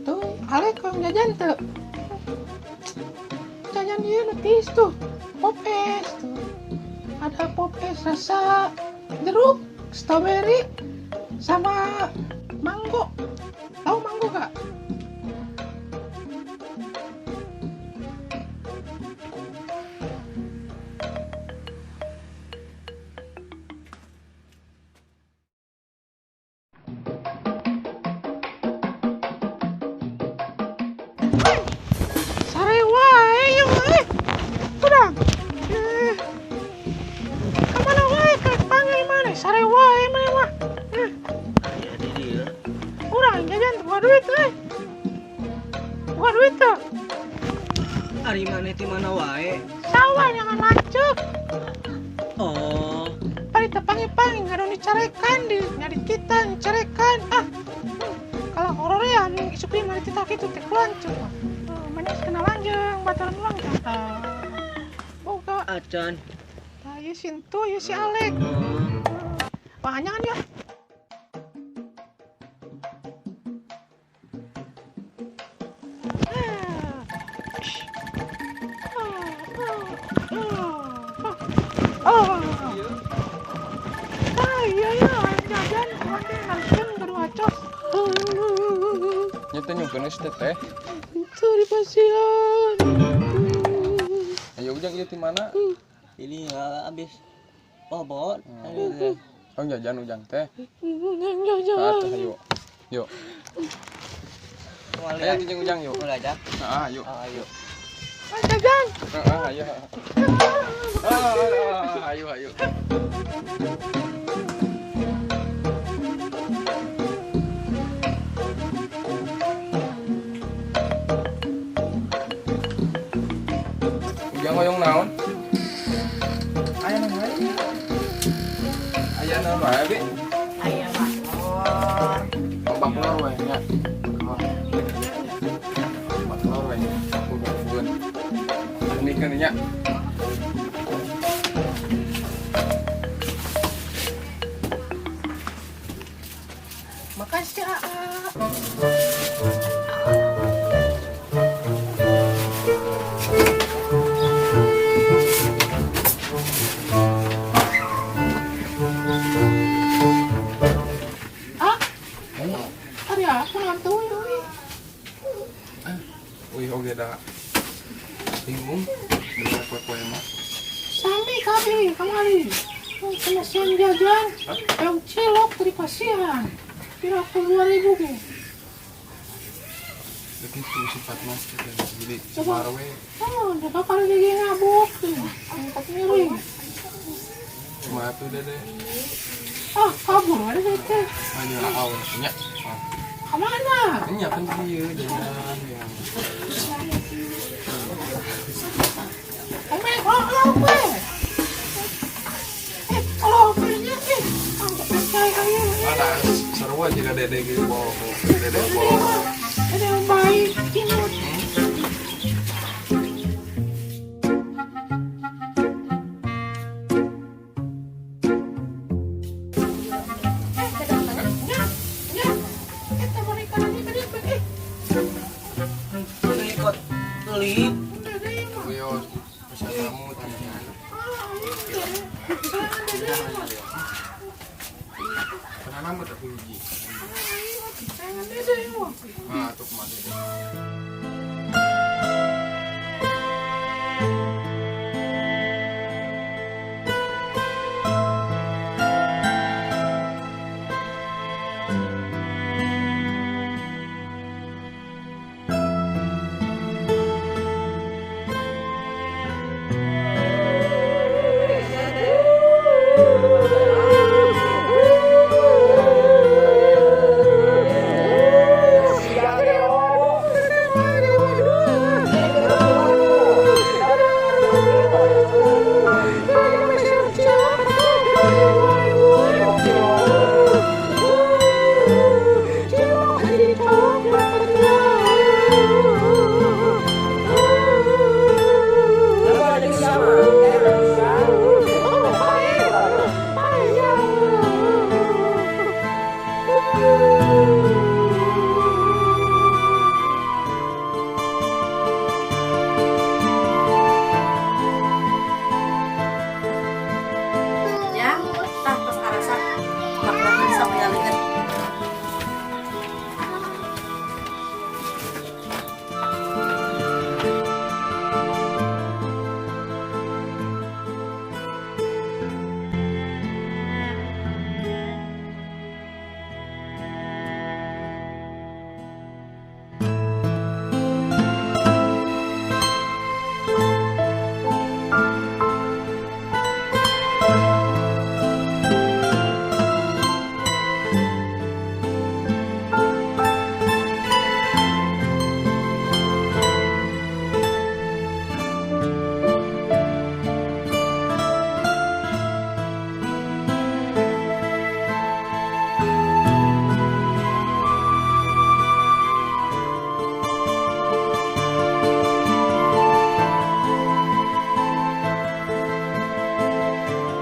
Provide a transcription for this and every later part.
Tuh, Alek kalau jajan tuh. Jajan ieu nu tiis tuh. Pop es tuh. Ada pop es rasa jeruk, strawberry, sama manggo. Tahu manggo gak? Sare wae ieu mah eh. Kurang. Eh. Kamana wae krek panggil maneh sare wae maneh mah. Eh. Aya di dieu. Urang jajan teu boga duit euy. Boga duit teu? Ari maneh ti mana wae? Sawah jangan lanceuk. Oh. Bari teu panggil-panggil ngadon dicarekan di nyari tita dicarekan. Ah. Kalau hororean isuk ieu mah dititah kitu teh lanceuk mah. Maneh kenalan jeung baturan urang teh. Boga. Acan. Tah ieu si entu, ieu si Alek. Panganyangan ya. Ah, iya iya, jajan, urang teh ngarikeun gaduh acos. Nya teh nyungkeun si teteh. Itu di pasian. Ayo Ujang ieu ti mana? Ini habis bobot. Oh jajan Ujang teh. Jajan. Ah, ayo. Yuk. Ayo jeung Ujang yuk. Mulai aja. Heeh, ayo. Ayo. Jajan. Heeh, ayo. Ah, ayo ayo. Ujang hoyong naon? Aya naon wae? Aya naon wae, Bi? Aya baklor. Oh, baklor wae nya. Baklor wae. Aku bukan. Ini kan nya. Makasih, Aa. Ah, ari aku ngantuy euy. Wih, oge da. Bingung bener kue-kue mah. Sami kami kamari. Kena siang jajan, yang cilok dari pasian. Kira aku 2000 ge. Begitu sifat mas jadi Coba. sebar we. Oh, coba kalau dia ngabuk tuh. Angkat miring. Cuma tuh dede. Ah, kabur ada teh. Ayo awe nya. Kemana? Nya kan ieu jajan ya. Ome, oh, oh, eh, kalau nya eh, angkat percaya ayo. Ada seru aja ka dede ge bawa dede bawa. Ada yang baik, imut. Eh, nya, nya, eta boneka lagi tadi, eh, Beli kot beli. udah deh, mah. Wios bisa kamu tanya. Ah, ayo deh. Jangan deh, mah. Kenapa mau tak hiji? Jangan deh, mah. Ah, tuh kumaha dede. Ah,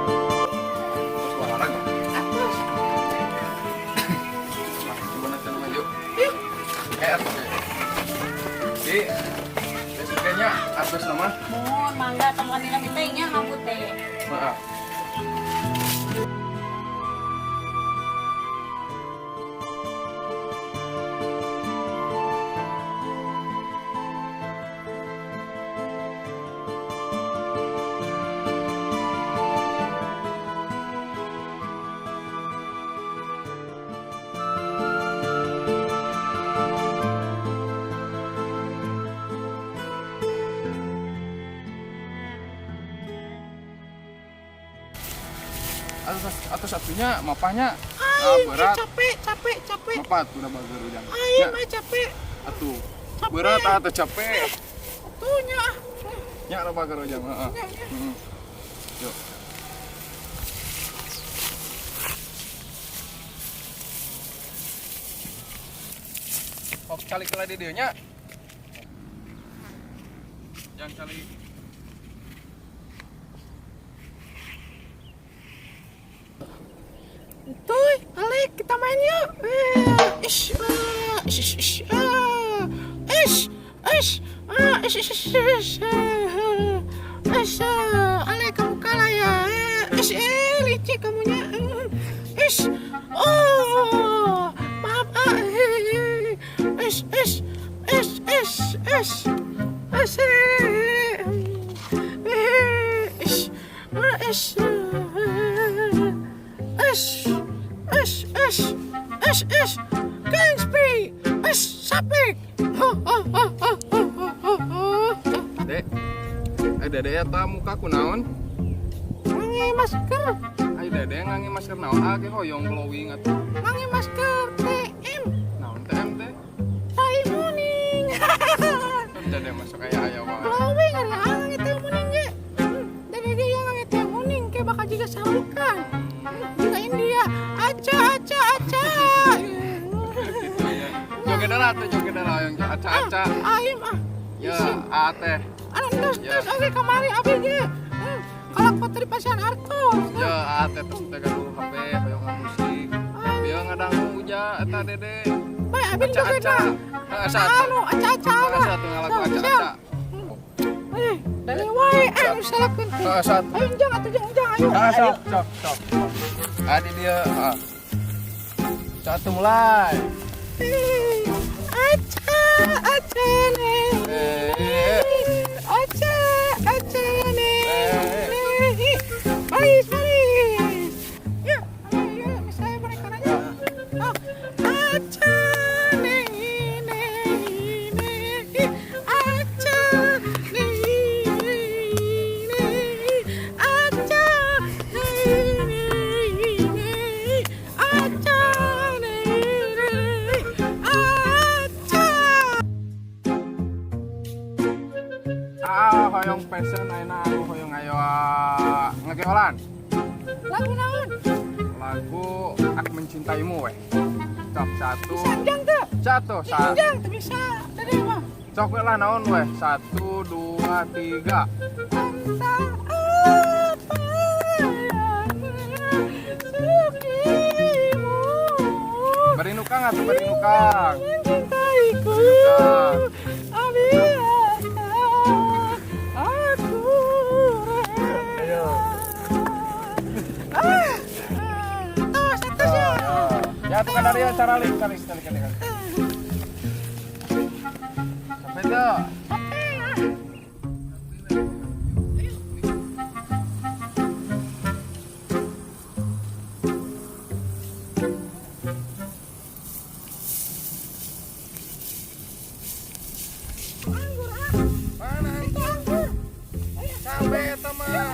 Terus olahraga. Atos. Nah, coba nanti maju. Eh, atuh. Di besoknya atos nama. Mohon mangga tong lami-lami teh nya ngabut teh. Maaf. Atos atos satunya mapahnya ah, Aing berat. capek, capek, capek. Mapah tuh udah bager ujang. Aing Ya, mah capek. atuh. Capek. Berat atau capek. Tuh nya. Ah. Ya udah bager ujang, heeh. Nya, nya. Heeh. Yuk. Kok calik lah di dieu nya. Jangan calik. Tuh, Alek, kita main yuk. Eh, ish, ah, ish, ish, ish, ah, ish, ish, ah, ish, ish, ish, ish, ah, ish, ah, Alek, kamu kalah ya. Eh, ish, eh, licik kamunya. Eh, ish, oh, maaf, ah, eh, ish, ish, ish, ish, ish, ish, eh, eh, ish, ah, ish, ah, ish, ish, ish, ish, ish, Kingsby, ish, sapik. Ha, ha, ha, ha, ha, ha, ha, ha. Dek. Eh dede eta muka kunaon? Ngangge masker, Ayo dede ngangge masker naon? Ah ge hoyong glowing atuh. ngangge masker TM, Naon TM teh? tai muning. Kan dede masuk aya aya wae. Glowing ari ngangge tai muning ge. Dede ge yang ngangge tai muning ke bakal juga sarukan. Juga India. Aca, aca, aca. Gitu ya. Joget lah atuh, joget lah yang aca-aca. Aim ah. Ya, A teh. Anu terus Ya. terus oke kamari abi ge. Kalau kau tadi pasian artos. Ya, A teh terus teh gaduh HP hoyong musik. Bieu ngadangu uja eta dede. Baik abi joget Aca-aca. lah. Heeh, satu. Anu aca-aca Heeh, lah. satu ngalagu Siap, aca-aca. siap. Eh, dari wae eh nu salahkeun. Heeh, satu. Ayo jang atuh jang jang ayo. Ah, sok, sok, sok. Adi dia, ah. Satu mulai. Eh, aca aca nih. Eh, Aca aca nih. Eh. Nih. Baris baris. Ya, ayo ayo misalnya boneka aja. Oh, aca nih nih nih. Aca nih nih. Aca nih nih nih. Aca nih nih. Aca. Ah, hoyong passion ayeuna aku hoyong ayo ngegeholan. Lagu naon? Lagu Aku Mencintaimu weh. Cok satu. Bisa jang teu? Satu, satu. Jang teu bisa. Tadi mah. Cok we lah naon weh. Satu, dua, tiga. Entah apa yang merasukimu. Bari nukang atuh bari nukang. Mencintaiku. Nukang. Biarkan aku rela. Ah, tos, tos ya. Ya tuh kan dari cara lik, cari, cari, cari. Sampai tuh. Oke, ah.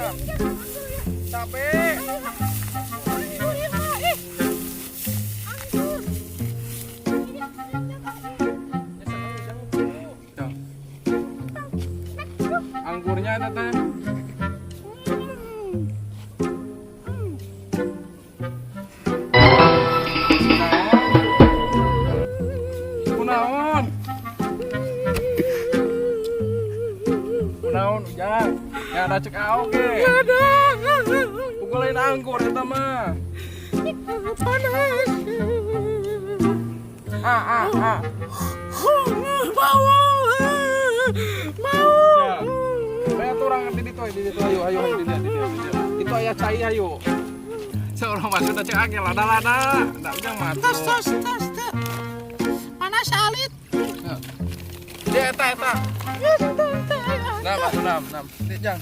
Tah. Cabe. Anggur ya, Pak. Ih. Anggur. Ini anggurnya, Pak. Tuh. Anggurnya eta teh. Kunaon? Kunaon Ujang? Ya ada cek aok ge. Ada. Pukulin anggur eta mah. Panas. Ah ah ah. Bau. Bau. Ya. Ayo tuh orang di ditu, di ditu ayo ayo di ditu, di ditu, di ditu. Itu aya cai ayo. Seorang maksudnya cek angel lada-lada. Da Ujang mah. Tos tos tos tos. Panas alit. Dia eta eta. Ya, tos, tos. Nah, atuh nam nam. Di Jang.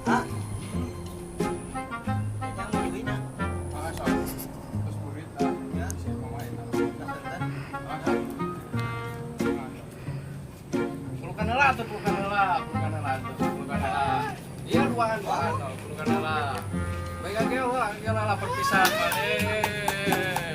Ah. Jang duitna. Ah, sok. Terus burit ah. Ya. Si mama eta. Kasar. Ah, pelukan heula atuh, pelukan heula, pelukan heula atuh, pelukan heula. Iya, duaan, duaan, oh, pelukan heula. Baik, agel lah, agel lah, perpisahan maneh.